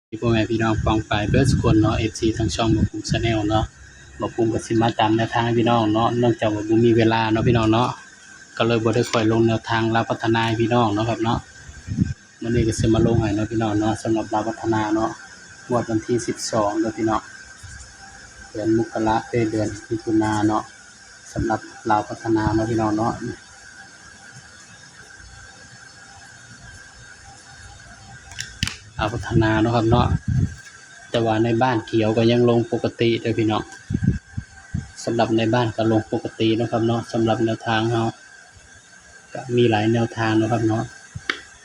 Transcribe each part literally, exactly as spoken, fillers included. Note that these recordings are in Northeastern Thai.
พ่อแม่พี่น้องปองปายเบิดสุคนเนาะ เอฟซี ทางช่องบ่าวภูมิ Channel เนาะ บ่าวภูมิก็สิมาตามแนวทางให้พี่น้องเนาะ เนื่องจากว่าบ่มีเวลาเนาะพี่น้องเนาะ ก็เลยบ่ได้ค่อยลงแนวทางลาวพัฒนาให้พี่น้องเนาะครับเนาะ มื้อนี้ก็สิมาลงให้เนาะพี่น้องเนาะ สำหรับลาวพัฒนาเนาะ งวดวันที่สิบสองเด้อพี่น้อง เดือนมกรา เอ้ย เดือนมิถุนาเนาะ สำหรับลาวพัฒนาเนาะพี่น้องเนาะ ลาวพัฒนาเนาะครับเนาะ แต่ว่าในบ้านเขียวก็ยังลงปกติเด้อพี่น้อง สำหรับในบ้านก็ลงปกติเนาะครับเนาะ สำหรับแนวทางเฮา ก็มีหลายแนวทางเนาะครับเนาะ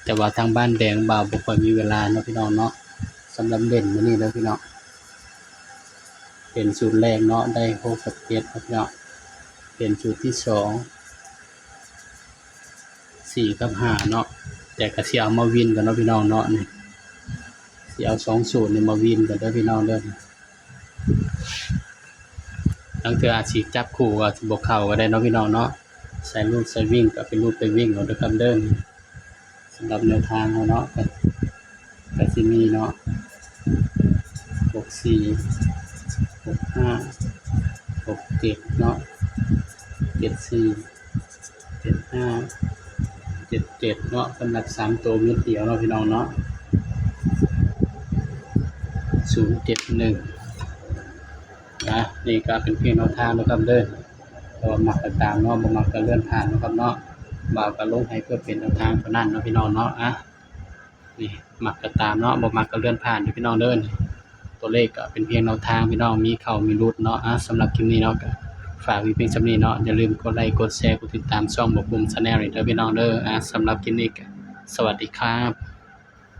แต่ว่าทางบ้านแดงบ่าวบ่ค่อยมีเวลาเนาะพี่น้องเนาะ สำหรับเด่นมื้อนี้เด้อพี่น้อง เด่นสูตรแรกเนาะ ได้หกกับเจ็ดครับพี่น้อง เด่นสูตรที่สอง สี่กับห้าเนาะ แต่ก็สิเอามาวินกันเนาะพี่น้องเนาะ นี่ สิเอาสองสูตรนี่มาวินกันเด้อพี่น้องเด้อ ลางเทื่ออาจสิจับคู่ก็สิบ่เข้าก็ได้เนาะพี่น้องเนาะ ใส่รูดใส่วิ่งก็เป็นรูดไปวิ่งเอาเด้อครับเด้อ สำหรับแนวทางเฮาเนาะ ก็ ก็สิมีเนาะ หกสี่ หกห้า หกเจ็ด เนาะ เจ็ดสี่ เจ็ดห้า เจ็ดเจ็ด เนาะ สำหรับสามตัวเม็ดเดียวเนาะพี่น้องเนาะ ศูนย์เจ็ดหนึ่ง นะ นี่ก็เป็นเพียงแนวทางนะครับเด้อ แต่ว่ามักก็ตามเนาะ บ่มักก็เลื่อนผ่านนะครับเนาะ บ่าวก็ลงให้เพื่อเป็นแนวทางเท่านั้นเนาะพี่น้องเนาะ อ่ะ นี่ มักก็ตามเนาะ บ่มักก็เลื่อนผ่านเด้อพี่น้องเด้อ ตัวเลขก็เป็นเพียงแนวทางพี่น้อง มีเข้ามีหลุดเนาะ อ่ะ สำหรับคลิปนี้เนาะ ก็ฝากไว้เพียงส่ำนี้เนาะ อย่าลืมกดไลค์ กดแชร์ กดติดตามช่องบ่าวภูมิ Channel เด้อพี่น้องเด้อ อ่ะ สำหรับคลิปนี้ก็สวัสดีครับ